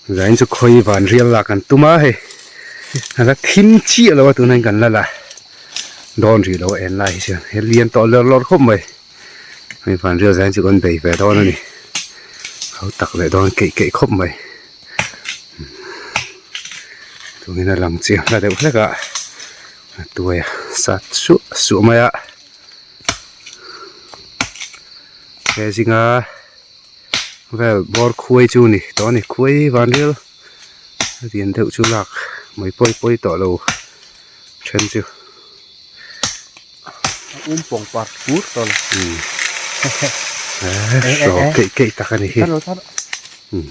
Zain chu khawi van rial lah kan tum a hei a la thim chiah lo a tunah hian kan la la dawn rih lo a en lai hi chuan he lian tawh lawr lawr khawp mai hei van rial zain chu kan bei ve dawn a ni ho tak leh dawn keih keih khawp mai tungin a lang chiang hla deuh hlek a a tuai a sat suah suah mai a he zinga. Vel bawr khuai chu ni tawh a ni khuai van rial a lian deuh chu lak mai pawi pawi tawh lo then chu a um pawng par pur tawh lo umm hraw keih keih tak a ni hi umm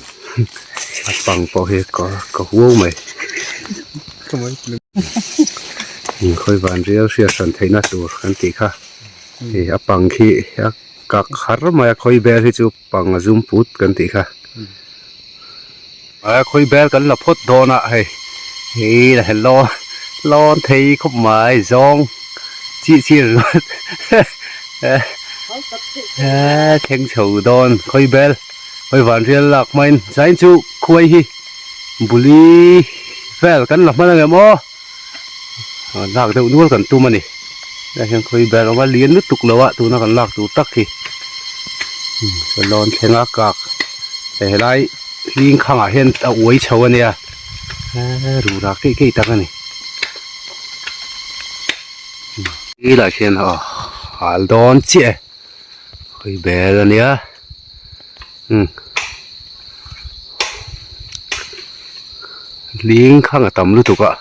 a pang pawh hi ka ka huau mai khawi van rial hriat hran theihna tur kan tih kha hei a pang khi a. Kak har mai a khawi bel hi chu pang a zum put kan tih kha. A khawi bel kan la phawt dawn a hei hei la hello lawn thei khawp mai zawng chih chih ringawt e thleng chho dawn khawi bel khawi van rial lak hmain zain chu khuai hi buli vel kan la hman angem aw. Lak deuh nual kan tum a ni helaiah hian khawi ber awm a lian lutuk lo a tuna kan lak tur tak hi lawn thleng a kak hei helai hling khangah hian a uai chho a nia rura keih keih tak a ni helaiah hian aw hal dawn chiah e khawi bel a nia. Hling khang a tam lutuk a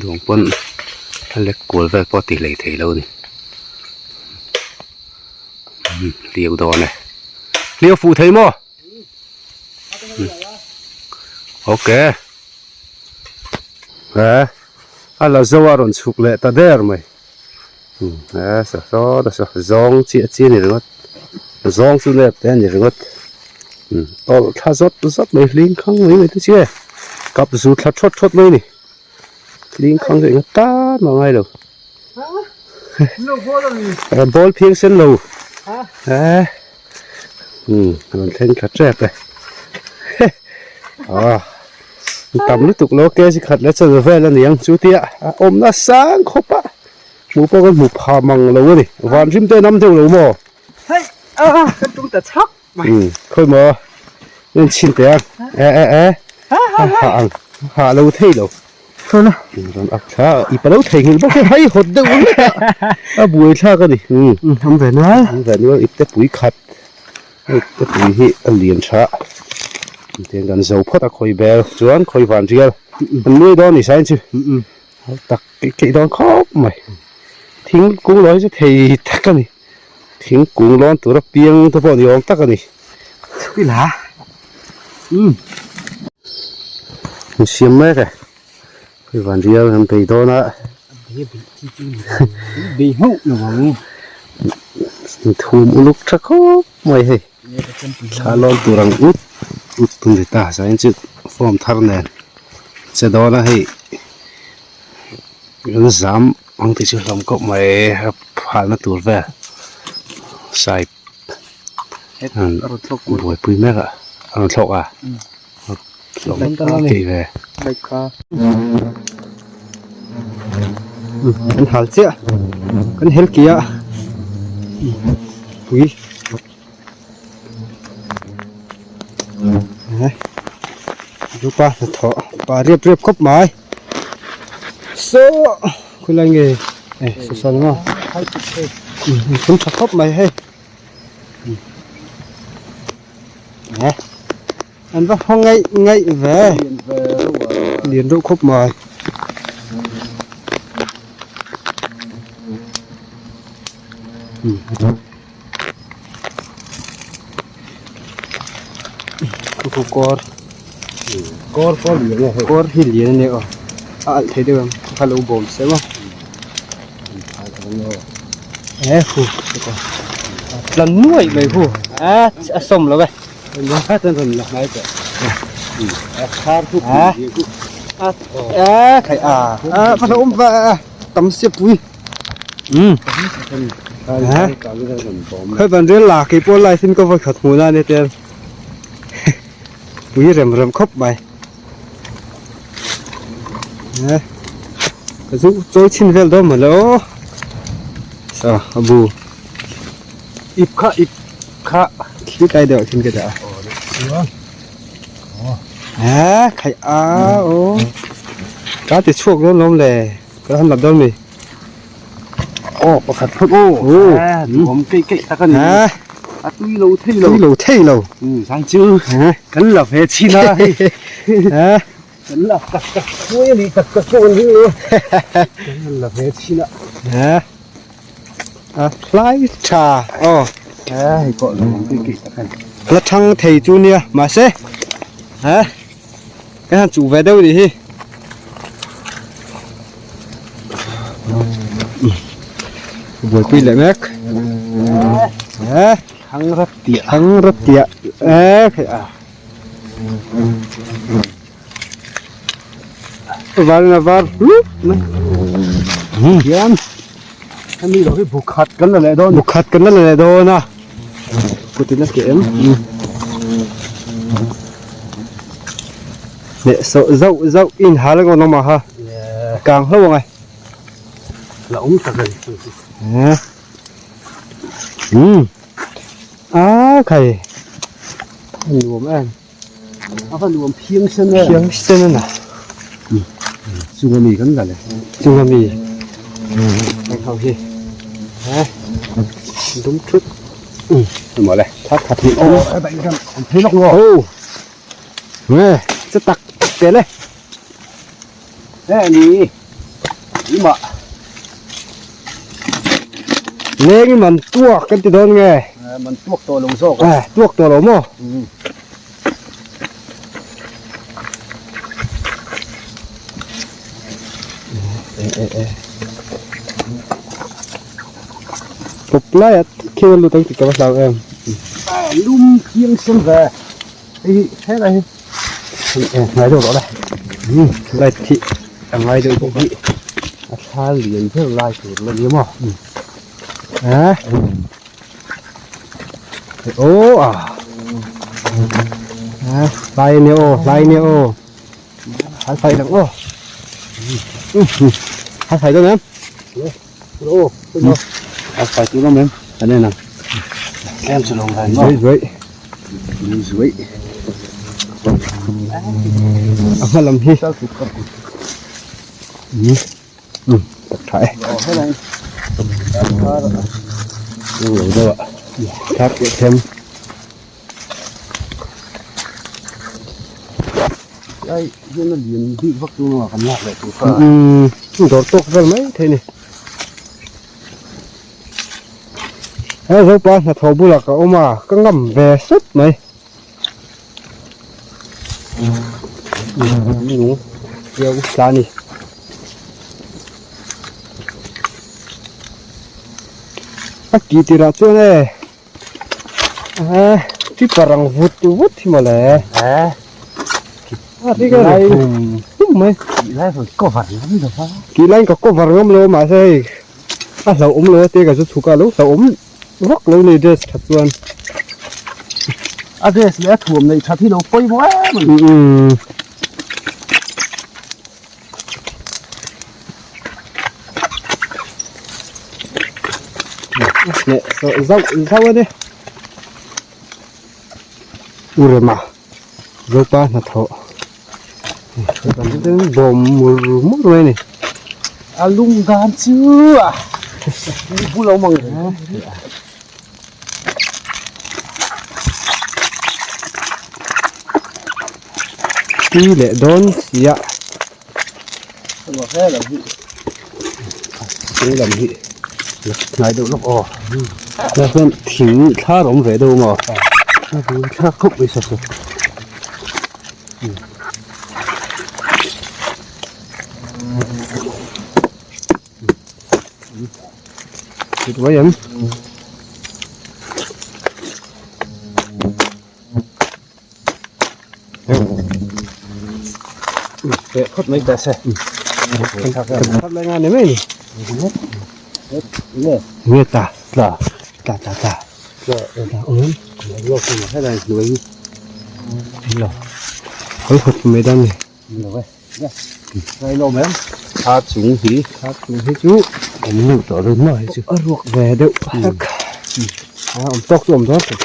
duang pawn a lek kual vel pawh a ti hlei thei lo a ni hliau dawn e hliau fuh thei maw ok he a la zo a rawn chhuk leh ta der mai. He sa saw ta saw zawng chiah chiah a ni ringawt zawng chu nep te a ni ringawt tawlh thla zawt zawt mai hling khang mai mai te chu e kap zu thla thawt thawt mai a ni hling khang chu eng tan mah ngai lo ball phiang sen lo he rawn thleng thla tep e ah. Tam lutuk lo kg khat leh chaw vel a ni ang chu tia a awm nasa ang khawp a hmuh pawh kan hmu pha mang lo a ni van rim te nam deuh lo maw hei a kan tum ta chhak mai um khawi maw en chhin teh ang e e e a ha ang ha lo thei lo thawna rawn ak thla i pa lo thei nghilh bawk e hei hawt deuh ringawt a a buai thlak a ni um awm ve nual awm ve nual ipte pui khat Hei te pui hi a lian tha tiang kan zo phawt a khawi bel chuan khawi van rial an nuai dawn a ni sain chu tak keih keih dawn khawp mai thingkung lawi chu thei tak a ni thingkung lawn tura piang te pawh ni awm tak a ni an siam mek e khawi van rial an bei dawn a. Thum uluk tha khawp mai hei thla lawn tur ang ut ut a ni ta zain chu form thar nen che dawn a hei an zam ang tih chu hlawm khawp mai a phalna tur vel side buaipui mek a a rawn thlawk a hlawm tih ve. Kan hal chiah kan hel ki a pui dupa hnathawh pa riap riap khawp mai saw khulai nge eh saw saw ni maw thum tha khawp mai hei eh. An va haw ngaih ngaih ve. Lian deuh khawp mai. Khu kawr. Kawr pawh lian a hei. Kawr hi lian a nia aw. A alh thei deuh em kha lo bawm se maw. E hu tlan nuaih mai hu a a sawm lo e. Tam sia pui khoi ban rel la kei pawh live in ka vawi khat hmuh na ania tel. Pui rem rem khawp mai. Eh, ka zu chawi chhin vel dawn mawle aw. Sa a bu. Ip kha ip kha. Khi tlai deuh khin ka dah a. Eh, khai a aw. Ka ti chhuak dawn lawm le. Ka han la dawn mi. Aw pakhat phawt aw. Duhawm keih keih tak a ni. A tui lo thei lo. Tui lo thei lo. Zang chu kan la ve chin a hei. Kan la tak tak chuai a ni tak tak pawh kan ring lo. Kan la ve chin a. A hlai tha aw. Hei pawh duhawm keih keih tak a ni. La thang thei chu nia mahse Kan han chuh ve deuh nih hi. Buaipui leh mek. Eh, thang rat tiah. Thang rat tiah. Eh, khai a. Var na var hlup mai. Hian hemi lo hi bukhat kan la leh dawn. Bukhat kan la leh dawn a. Kutin a keh em? Leh sawh zauh zauh in hal ang awm a ha. Kang hlo ang e. La awm tak a ni. A khai. A nuam em. A va nuam phiang sen e. Phiang sen a na. Chunga mi kan la le. Chunga mi. Heng ho hi. He. Dum thut. Maw le. Thar khat hi awm. Aw daih hian awm phei lawk maw. Aw. Nge che tak tak te le. He ni. Ima. Leng i man tuak kan ti dawn nge. Man tuak tawh lo zawk. Eh tuak tawh lo maw. Pawp lai ah tak hian a lut ang tih ka va hlau em. Lum thiang sen ve. Hei hi helai hi ngai deuh rawh le. Light hi a ngai deuh bawk a. A thla lian ber lai tur la ni maw. Eh. Aw a. Eh lai nia aw lai nia aw. Hal fai lang aw. Hal fai dawn em? Aw hal fai tur awm em? Kan en ang. Tlem chu lo ngai maw? Zuai zuai. Zuai. A hma lam hi. Tak tha e. Thar teh them. Ai hian a lian bik vak chu kan lak leh tur kha. Dawr tawk vel mai thei ni. He zopa hnathawh bulah ka awm a, ka ngam ve sawt mai. Nung piau tla a ni. A tih tirah chuan e creeper ang vut vut hi mawle a ri hum hum mai tih laiin ka cover ngam lo a mahse hei a hlauhawm lo a te ka zu chhuk a lo hlauhawm. Vak lo nei dress that chuan. A dress leh a thuam neih that hi lo pawimawh em a ni. Leh sawh zauh zauh a ni. U Rema Zopa hnathawh bawm mur mur mai a ni. A lung dan chu a bul awm ang reng. Tui leh dawn sia. Chung lam hi hnai deuh lawk aw. Tah chuan thing thlar awm ve deuh maw? A bul thlak khawp mai sawsawp. Thut mai em? Teh phawt mai ta se. Kan lai nga ni mai ni. Nge. Nge ta. Tla. Tla tla tla. Tla. Tla awm. Lawk helai hnuai hi. Lo. Hawi hawt mai dan ni. Lo e. Ngai lo mai. Thla chung hi. Thla chung hi chu. Awm nuh tawh dawn maw hei chu. A ruak ve deuh hlek. A awm tawk chu awm dawn tawh.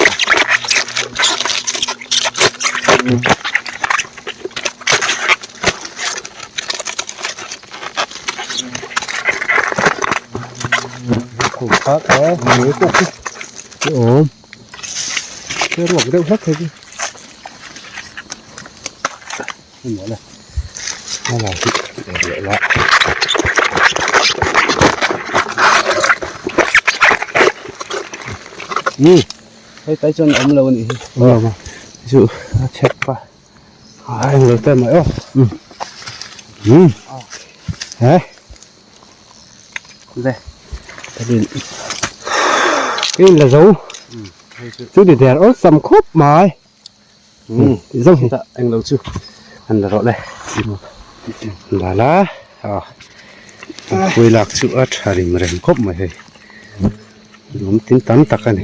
Khum kha e ni pawh chu awm. He ruak deuh hlek hei chu. Hei tai chuan awm lo a nih hi. Awm lo. Chu a chhek pa. A eng lo te mai aw. Um. He. Le. Ka In la zo. Chu ti der awlsam khawp mai. Umm tih zawng hi englo chu an la rawh le la la a khuai lak chu a tha rim reng khawp mai hei lung tin tam tak a ni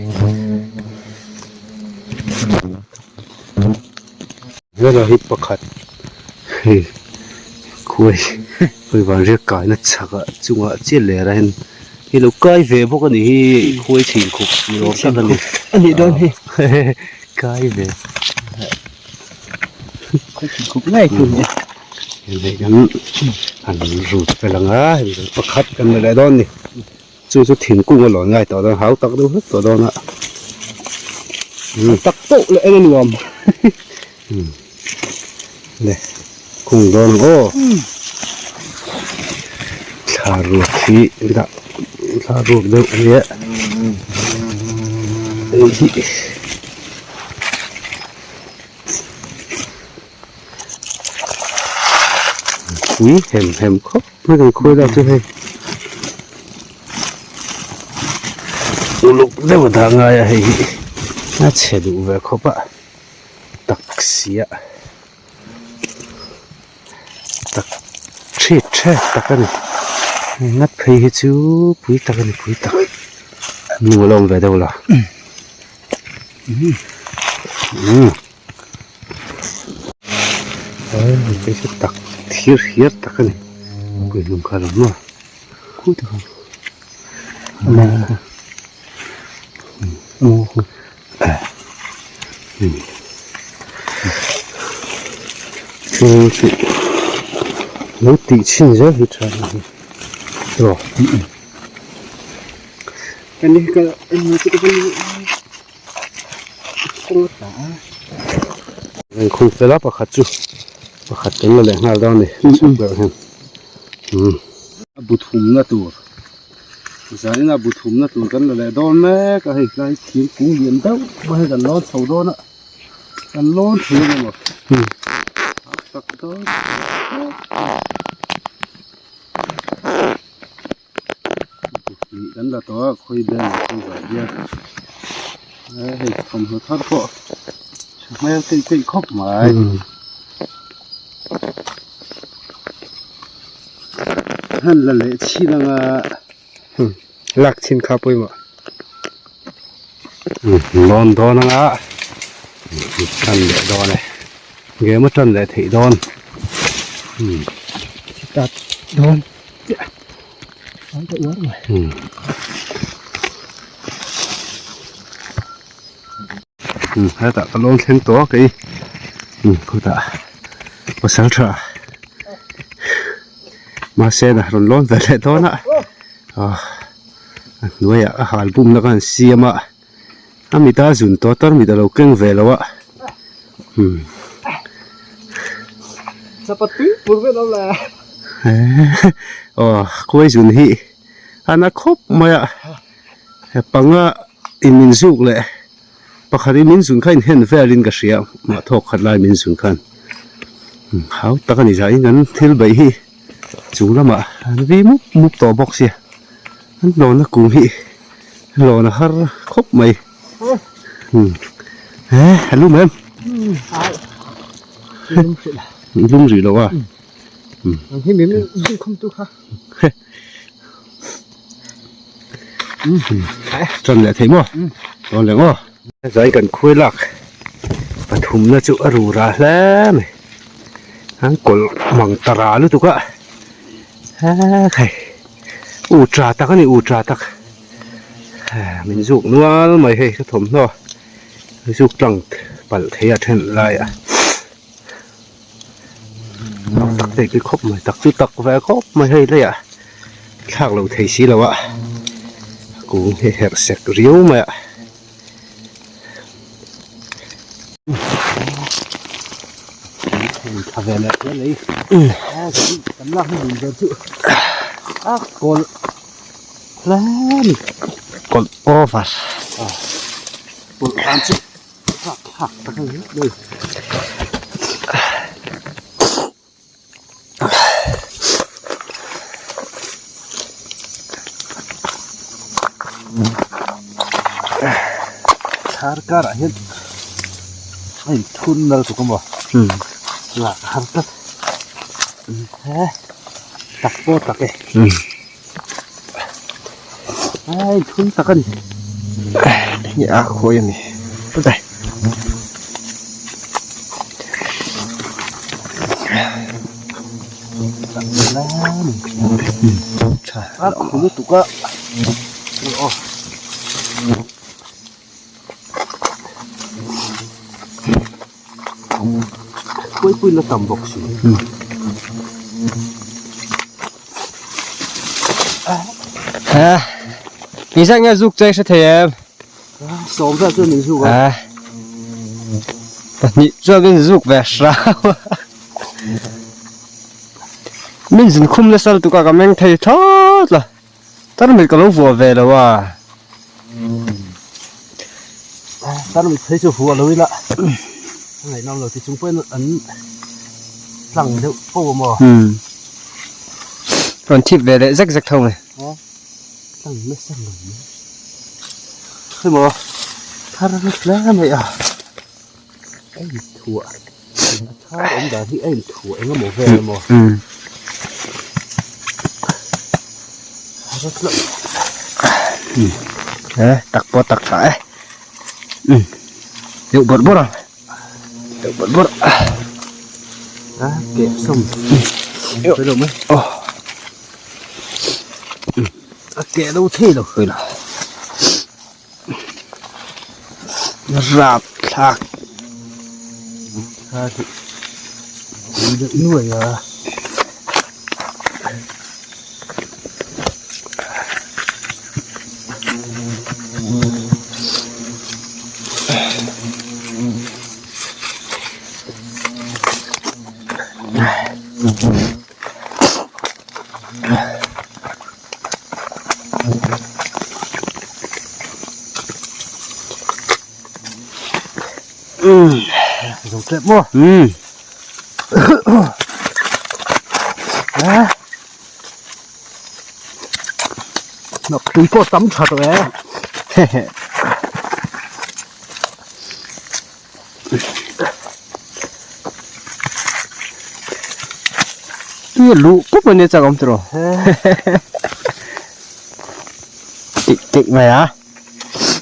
vela hi pakhat hei khuai khuai van riak kaina chhakah chungah chiah ler a hian Hei lo kai ve bawk a nih hi khuai chhin khup ni awm tak a ni. A nih dawn hi. Kai ve. Khuai chhin khup ngei chu ni. Hei kan han rut fel ang a hei pakhat kan la leh dawn ni. Chu chu thingkung a lawn ngai tawh dawn hau tak deuh hlek tawh dawn a. Tak poh leh en a nuam. Le kung dawn ang aw thla ruak hi dah thla ruak deuh a nia hei hi pui hem hem khawp mai kan khawi lai chu hei uluk deuh a dah ngai a hei hi a chhe duh ve khawp a. Tak sia tak thrit thet tak a ni hei ngat phei hi chu pui tak a ni pui tak nu a lo awm ve deuh la umm hei chu tak thir hiar tak a ni pui hlum kha lo maw khutah khan Chu chu lo tih chhin zel hi tha a ni tiraw inkhung fel a pakhat chu pakhat kan la leh nghal dawn a ni chhuk deuh hian a bu thumna tur. Zanin a bu thumna tur kan la leh dawn mek a hei tlai thingkung lian deuh mai hi kan lawn chho dawn a kan lawn thei ang emaw tak dawn hnih kan la tawh a khawi bel leh khawi zah hian hei thawmhnaw thar pawh tha hmel keih keih khawp mai. Han la leh chhin anga lak chhin kha pawimawh lawn dawn anga tan leh dawn e game a tan leh theih dawn start dawn chiah an ta uar mai hetah ka lawn thleng tawh a kei khutah pasal tha mahse a rawn lawn ve leh dawn a ah a hnuaiah a hal bumna kha an siam a a mit a zun tawh tar mit a lo keng ve lo a umm aw khuai zun hi a na khawp mai a he panga in min zuk leh pakhat in min zun kha inhen velin ka hria mah thawk khat lai min zun khan hau tak a ni zah in kan thil beih hi chung lamah an vi mup mup tawh bawk sia an lawna kung hi lawn a har khawp mai he a lum em lum rih lo a. Tan leh thei maw tawn leh maw zai kan khuai lak pathumna chu a ru rah hle mai. An kawlh mang ta ra lutuk a hei u tha tak a ni u tha tak min zuk nual mai hei ka thawmhnaw zuk tlang palh thei a then lai a tak tak te khawp mai tak chu tak ve khawp mai hei leiah thlak lo thei si lo a kung hi herh sek riau mai a. Kawlh over. Thar karah hian a inthun nal tuk a maw lak a har tlat he tak pawh tak e a inthun tak a ni. Hei a khawi a ni. A khu lutuk a aw khuaipui la tam bawk si ha ni zat nge zuk chai hre thei em Sawm vel chuan min zuk a. Pahnih chuan min zuk ve hrau a. Min zin khum nasa lutuk a ka meng thei thlawt la. Tarmit ka lo vuah ve lo a. Tarmit phei chu vuah lo ila. A ngaihnawm lo ti chung pawhin an tlang deuh fo a maw. Rawn thip ve leh zek zek tho mai. Tlang nasa mai. Hemaw thar hle mai a a inthuah a thar awm dan hi a inthuah eng emaw vel emaw e tak pawh tak tha e deuh bawrh bawrh ang deuh bawrh bawrh a keh sawm aw. A keh lo thei lo Hei la. Rap thlak. Kha chu tui deuh nuai a. Zo tep maw? Hnawk tui pawh tam tha tawh e. Tui a luh pup a nia chak awm tiraw tik tik mai a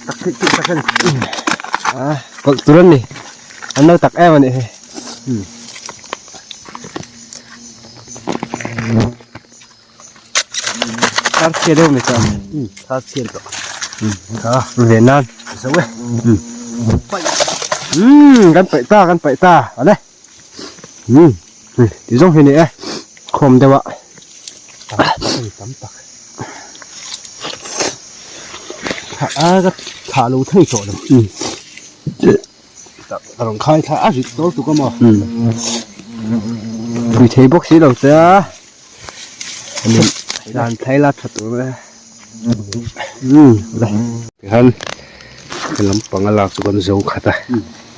tak tik tik tak a ni a kawlh tur a ni an lo tak em a nih hi tar chhia deuh mai chuan tar chhia tawh kha ve nan zo e kan paih ta kan paih ta ale um ti zawng hi ni e khawm deuh a tam tak a ka thah lo thei tawh lo ka rawn khai thla a rit dawl tuk a maw pui thei bawk si lo che a dan thlai la tha tur e tihian he lampang a lak chu kan zo khat a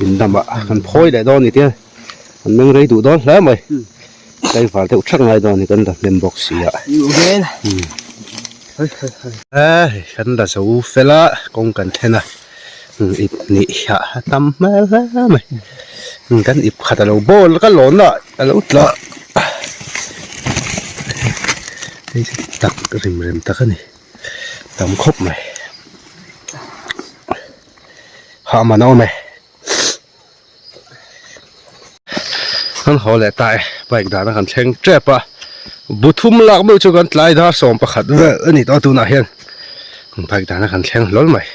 in lamah kan phawi leh dawn a ni tia an meng rei duh dawn hle mai tlaivar deuh thak ngai dawn a ni kan la hnem bawk si a kan la zo fel a kawng kan then a. Ip hnih a tam hmel hle mai kan ip khat a lo bawl ka lawn a a lo tla hei chu tak rem rem tak a ni tam khawp mai hah man a awm e. Kan haw leh ta e, bike dahna kan thleng tep a, bu thum lak meuh chu kan tlai dar 11 vel a ni tawh a tunah hian bike dahna kan thleng hlawl mai,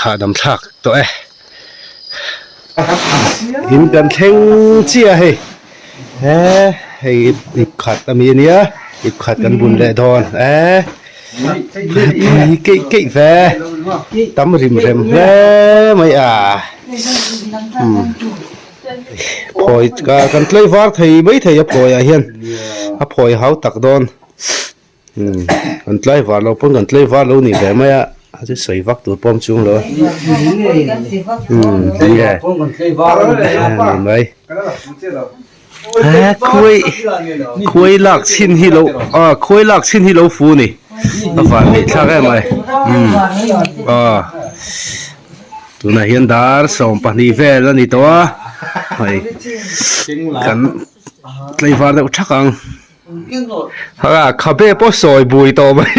hahdam thlak tawh e. In kan thleng chiah a hei, he hei ip khat a mi a nia, ip khat kan bun leh dawn e, pui keih keih ve, tam rim rem hle mai a. Phawi ka kan tlei var thei mai thei a phawi ah hian a phawi hau tak dawn kan tlai var lo pawn kan tlei var lo ni ve mai a a chu sawi vak tur pawm chung lo a ni mai khuai khuai lak chhin hi lo ah khuai lak chhin hi lo fu ni a van neih thlak em mai ah. Tunah hian dar 12 vel a ni tawh a, hei kan tlaivar deuh thak ang. Ha khabe pawh sawi bui tawh mai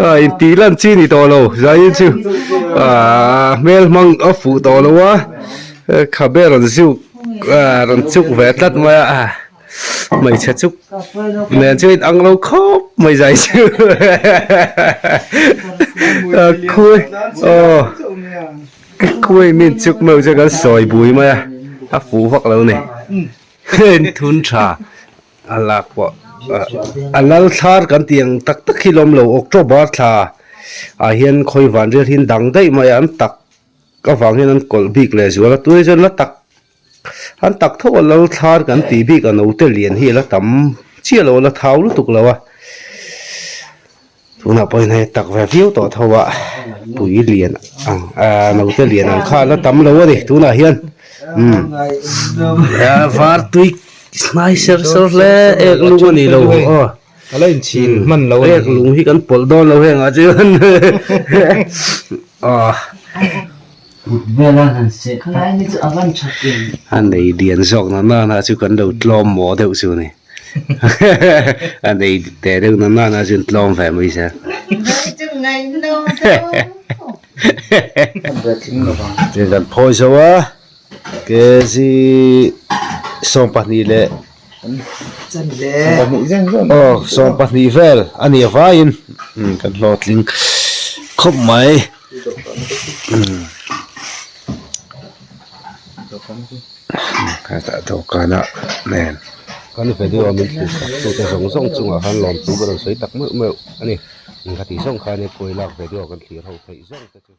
a intih lan chi ni tawh lo zai chu ah hmel hmang a fuh tawh lo a khabe rawn ziuk ah rawn chuk ve tlat mai a. Hmeichhe chuk nen chu in ang lo khawp mai zai chu khui aw khui min chuk meuh chu kan sawi bui mai a a fuh vak lo ni in thun tha a lak pawh a lal thlar kan tih ang tak tak hi lawm lo October thla ah hian khawi van rial hi an dang daih mai a an tak avang hian an kawlh bik leh zual a tunah chuan la tak An tak tho a lal thlar kan tih bik a note lian hi a la tam chiah lo a la thau lutuk lo a tunah pawhin hei tak ve viau tawh tho a pui lian ang ah note lian ang kha a la tam lo a ni tunah hian umm var tui hnai ser sawr hle ek lung a ni lo aw. A la inchhin hman lo a ni. Ek lung hi kan pawlh dawn lo heng ah chuan aw. A nei lian zawk na nana chu kan lo tlawm maw deuh chu ni. A nei te deuh na nana chu an tlawm ve mai zel. Kan phawi zo a. Kg 12 leh aw 12 vel a ni avaiin kan hlawhtling khawp mai hetah dawhkan ah nen kan video min thlir sak tu te zawng zawng chungah khan lawmtu ka rawn sawi tak meuh meuh a ni ka tih zawng khan he khuai lak video kan thlir ho theih zawng te chu.